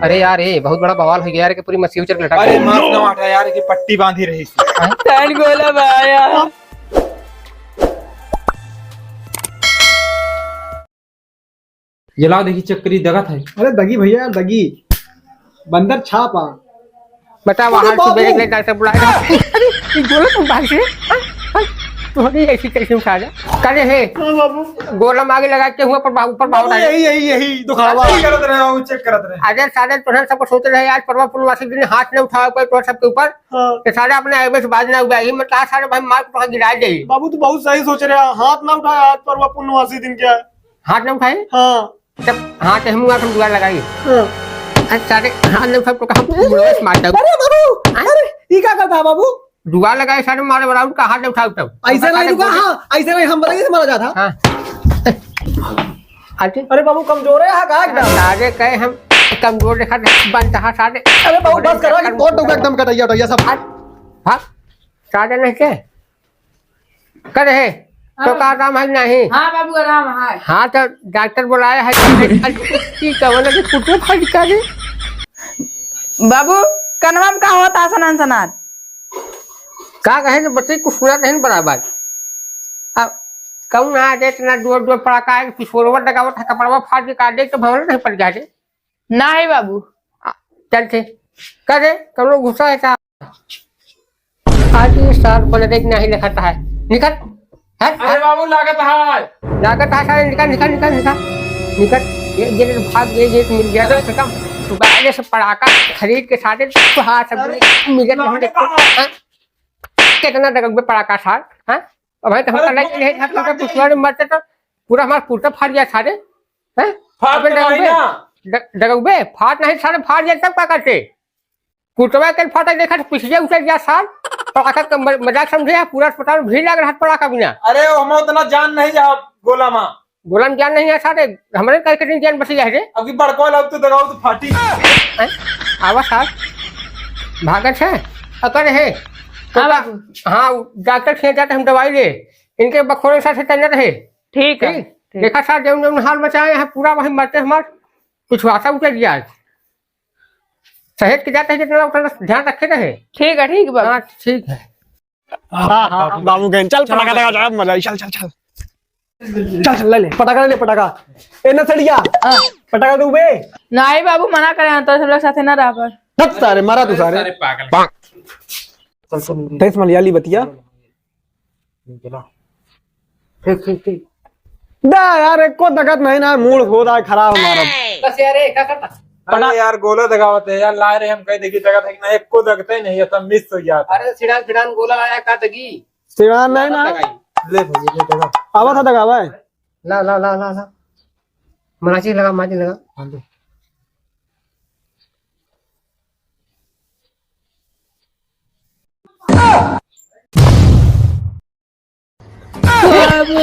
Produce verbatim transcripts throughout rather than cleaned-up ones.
अरे यार, ये बहुत बड़ा बवाल हो गया यार, कि पूरी मछली उचर के लटक अरे गई। माफ ना उठा यार, कि पट्टी बांधी रही थी। कौन गोला भाया? ये लाओ, देखी, चेक करी, दगत है। अरे दगी भैया, दगी। बंदर छाप आ। बता, वहाँ अरे सुबह बाबू। एक डॉक्टर बुलाए रहा। अरे, ये गोला तुम भाग से? हाँ? हाँ? तू हमें ऐसी कैसे उठा जा? करे है? हाँ बाबू। गोला मागे लगा के हुआ पर बाबू, ऊपर बाबू बाबू, आ जा। यही, यही, यही, दुखावा। चेक करत रहे, बाबू, चेक करत रहे। अरे सारे तोहन सब सोच रहे आज परवा पुनवासी दिन हाथ न उठावे पर तोहन सबके ऊपर। हाँ। तो सारे अपने आगे से बाज ना हुआ। ये मत कहा सारे भाई मार को गिरा दे। बाबू, तू बहुत सही सोच रहे हैं, हाथ ना उठाए आज परवा पुनवासी दिन क्या है? हाथ ना उठाए? हाँ। तब हाथ है, मुँह हम जुगाड़ लगाई। हाँ। अच्छा, सारे हाथ ना उठाए तो कहाँ मुँह से मार दो। अरे बाबू, हाँ? अरे, ये क्या करता है बाबू? जुगाड़ लगाए, सारे मारे वाला उनका हाथ ना उठाओ तब। ऐसे नहीं रुका, हाँ, ऐसे नहीं, हम बताइए, मारा जाता। हाँ। अरे। अरे बाबू, कमजोर है, हाँ, का एकदम? सारे कहे हम कमजोर देखा बनता है सारे। अरे बाबू, बस करा कि तोड़ दूंगा एकदम कटैया, उटैया सब। हाँ, हाँ, सारे नहीं के? करे है? तो हाँ। का आराम है नहीं? हाँ बाबू, आराम है। हाँ, तो डॉक्टर बुलाया है, तो की कवन के कुटुम फटका दे। बाबू, कनवा में का होता सनान सनान? का कहे तो बच्चे कुछ सुना नहीं बराबर। अब कौन आ दे इतना जोर जोर पड़ाका है, पिछोरवा दगावत है, कपड़वा फाड़ के काट दे तो भवन नहीं पड़ जाते। नाही बाबू। आ, चल ठीक। का रे, कौनो गुस्सा है का? आज ये सार बने देख नहीं लिखाता है। निकल। हट, अरे हट। बाबू, लागत है। लागत है सारे, निकल, निकल, निकल, निकल। निकल। ये, ये तो भाग गए, ये तो मिल गया कम से कम। तो गाड़ी से पड़ाका खरीद के सारे तो हाँ, सब अरे, मिले तो हम लागत देखते है। हैं। कितना दगबे पड़ाका सार, हैं? अब भाई तो हम अरे, करना चाहिए, हम लोग कुछ मरते तो पूरा हमारा कुर्ता फाड़ गया सारे। हैं? फाट अबे तो नहीं डगउबे, ना। ड-, डगउबे, फाट नहीं, सारे फाट जाए तब का करते? कुटवा के फाटा देखा तो पिछले उतर गया सार, तो आका के म-, मजाक समझे, पूरा अस्पताल में भीड़ लग रहा पड़ा का बिना। अरे, हम उतना जान नहीं जा गोला माँ। गोला में जान नहीं है सारे, हमारे कह के नहीं जान बची है रे। अब की बड़को लग तो दगाओ तो फाटी। हैं? आवा सार, भागत है, अकर है। तो हाँ का-, बाबू। हाँ, डॉक्टर के जाते हम दवाई ले, इनके बखोरे साथ से तैनात है। ठीक है, ठीक? ठीक। देखा सार, जौन जौन हाल मचाए हैं, पूरा वही मरते हमार कुछ आशा उतर गया है। सहेज के जाते हैं जितना, उतना ध्यान रखे रहे। ठीक है, ठीक है बाबू। हाँ, ठीक है। हाँ, हाँ, बाबू गए। चल, चल, पटाखा चल। लगा, मजा आई। चल, चल, चल। चल, चल, ले ले, पटाखा ले ले, पटाखा। ए, नसड़िया, हाँ। पटाखा दे बे। नहीं बाबू, मना करे हैं, तो सब लोग साथे ना रह पर। हट सारे, मारा तू सारे। सारे पागल। चल, चल। तेईस मलयाली बतिया। ठीक है ना? ठीक, ठीक, ठीक। दा यार, एको दगत नहीं ना, मूड हो रहा है खराब हमारा। बस यार, ये क्या करता? अरे यार, गोला दगावत है यार, ला रहे हम कहीं देखी दगत है कि ना, एको दगते नहीं है, सब मिस हो गया था। अरे सिडान, सिडान गोला आया का दगी? सिडान नहीं ना। लगाई। ले भैया, ले दगा। आवा था दगावा है। ला, ला, ला, ला, ला। माचिस लगा, माचिस लगा। हाँ, दे। बाबू,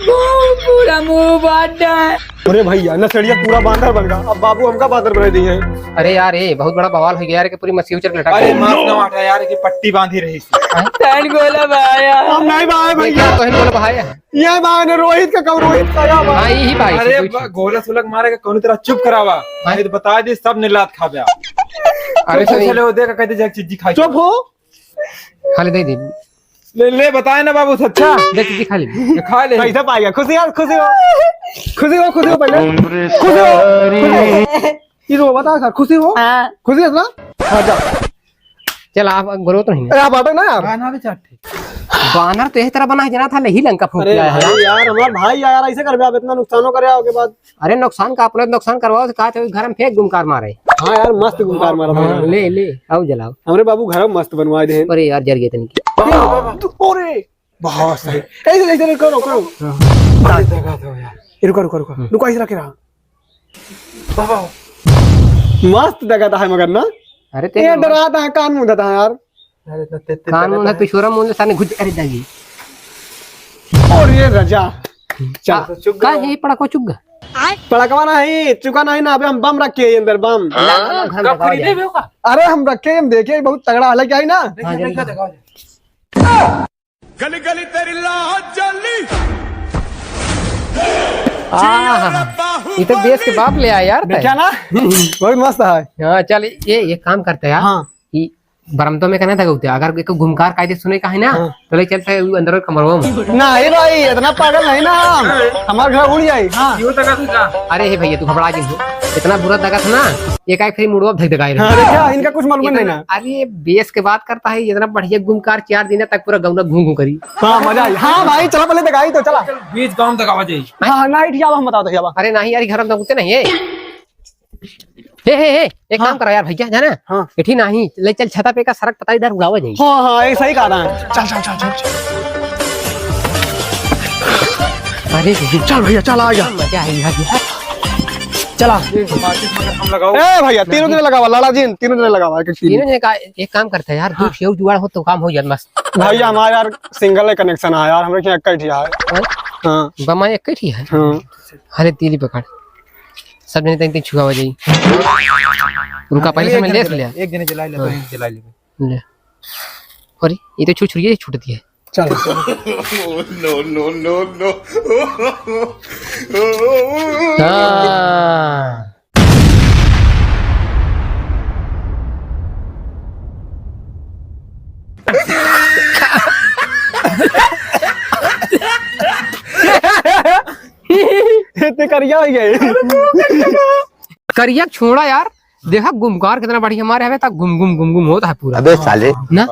बाबू, पूरा मुंह बांधा है। अरे भैया, नसड़िया पूरा बांदर बन गया। अब बाबू हमका बांदर बना दिए हैं। अरे यार, ये बहुत बड़ा बवाल हो गया यार, कि पूरी मछली उचर के लटक अरे गई। माफ ना वाटा यार, कि पट्टी बांधी रही थी। कौन गोला भाया? हम नहीं भाए भैया। तो हम गोला भाया। ये भाई ने रोहित का, कब रोहित का या भाई? हाँ, यही भाई, अरे कोई ब-, चीज। गोला सुलग मारे का कौन तरह चुप करावा? हाँ। नहीं तो बता दे, सब ने लात खाबे। अरे चुप हो, सही। चले हो, देखा कहते जाके चीजी खाई। चुप हो। खाली दे दे। ले, ले, बताए ना बाबू, सच्चा। दे, दे, खा ले। ये खा ले। कैसे पाएगा? खुशी हो, खुशी हो। खुशी हो, खुशी हो पहले। खुशी हो, खुशी हो। ये तो बताओ सर, खुशी हो? हाँ। खुशी हो ना? हाँ, जाओ। चल, आप बोलो तो नहीं। अरे, आप हटो ना यार। बानर भी चाटे। बानर तो यही तरह बना है, जना था, नहीं लंका फूंक अरे के आया है। भाई यार, हमारा भाई यार, ऐसे कर आप इतना नुकसानो करे आओ के बाद। अरे नुकसान का, अपना नुकसान करवाओ तो का तो घर में फेंक गुमकार मारे। हाँ यार, मस्त गुमकार मारा था। हाँ, ले, ले, आओ जलाओ। हमरे बाबू घर मस्त बनवा दे। अरे यार, जर गए तनिक। बाबा, बाबा, तू, अरे, बहुत सही। ऐसे, ऐसे, करो, करो। हाँ। अरे, दगा दो यार। ए, रुको, रुको, रुको। हम्म। रुको, ऐसे रखे रहा। बाबा। मस्त दगा था है मगर ना। अरे, ते ये डरा था, कान मुंह था यार। अरे, तो ते-, ते-, कान ते-, मुंह ते-, पिछोरा मुंह सामने घुस, अरे, दाई। और ये रजा। चल। आ, तो चुप का गया। है, पड़ाको चुप गा? पड़कवा नहीं, चुका नहीं ना, अबे हम बम रखे हैं अंदर, बम। ना, ना, ना, घर कब में खरीदे दे। बे का? अरे हम रखे, हम देखे, बहुत तगड़ा हालत क्या है ना? हाँ, देखा, जल्दी। देखा, देखा। गली गली तेरी लाज जली। आहा, ये तो बेस के बाप ले आया यार तै। देखा ना? बहुत मस्त है। हाँ, चल, ये, ये काम करते हैं यार। हाँ। ये बरमदो में कहना था, अगर एक गुमकार कायदे सुने का है ना, हाँ। तो ले चलते हैं अंदर कमरवा में। नहीं भाई, इतना पागल नहीं ना हम। हमार घर उड़ जाई। हाँ। क्यों तका तू जा? अरे हे भैया, तू घबरा जिन हो। इतना बुरा दगा था ना, एक आँख फिर मुड़वा धक धकाए रहे। हाँ, देखा, इनका कुछ मालूम नहीं ना। अरे, बेस के बात करता है, इतना बढ़िया गुमकार, चार दिन तक पूरा गौना घूम घूम करी। हाँ, मजा आई। हाँ भाई, चला पहले दिखाई तो, चला। चल, बीच गाँव दिखावा जाई। हाँ, हाँ, नाइट जावा, हम बताओ तो जावा। अरे नहीं यार, घर में तो कुछ नहीं है। हे, हे, हे, एक हाँ। काम करा यार भैया, जाना? हाँ। एठी नहीं, ले चल छता पे का सरक पता इधर उड़ावा जाई। हाँ, हाँ, ये सही कहा रहा है। चल, चल, चल, चल, चल। अरे, चल भैया, चल, आ गया। मजा आई यार। चला। ये माचिस मगर हम लगाओ। ए भैया, तीनों जने लगावा, लाला जी, तीनों जने लगावा, एक एक तीन। तीनों जने का एक काम करते हैं यार, हाँ। दो ठेऊ जुगाड़ हो तो काम हो जात मस्त। भैया, हमारा यार सिंगल है कनेक्शन है यार, हमरे के एक ही है। हाँ? हाँ। बमा एक ही है। हाँ। अरे, तीली पकड़। सब जने तनी छुआवा जाई। रुका, पहले एक से मैं जने लेस जला, लिया। एक जने जला ले, हाँ। पहले जला ले। ले। अरे, ये तो छुर-, छुरिये छूट दिए। चल। No, no, no, no। हाँ। इतने करिया हो गए। करिया छोड़ा यार, देखा गुमकार कितना बढ़िया हमारे हवे, तक गुम गुम गुम गुम होता है पूरा। अबे साले। ना?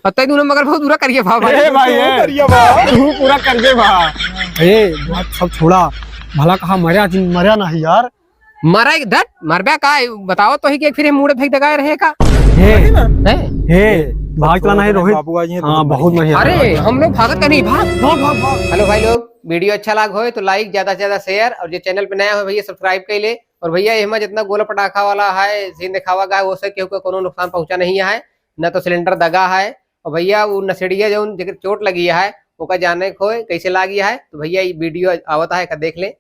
और तै दोनों मगर बहुत बुरा करिए भा भाई। ए भाई, ए। करिए भा। तू पूरा करिए भा। ए, बात सब छोड़ा। भला कहा मरया जिन, मरया नहीं यार। मरा एक धत, मरबे का, बताओ तो ही कि फिर ये मुड़े फेंक दगाए रहे का? हे, हैं? हे, भाग चला नहीं रोहित। बाबू आज ये हाँ, बहुत बढ़िया। अरे, हम लोग भागत का नहीं, भाग। भाग, भाग, भाग। Hello भाई लोग, video अच्छा लाग होए तो like, ज्यादा से ज्यादा share, और जो channel पे नया हो भैया subscribe कर ले। और भैया, एहमा जितना गोला पटाखा वाला है, सीन दिखावा गया, वो से केहू का कोनो नुकसान पहुंचा नहीं है, न तो सिलेंडर दगा है। और भैया, वो नसेड़िया जौन जेकर चोट लगी है, ओका जाने खोए कैसे लागी है, तो भैया, ये video आवता है, एका देख ले।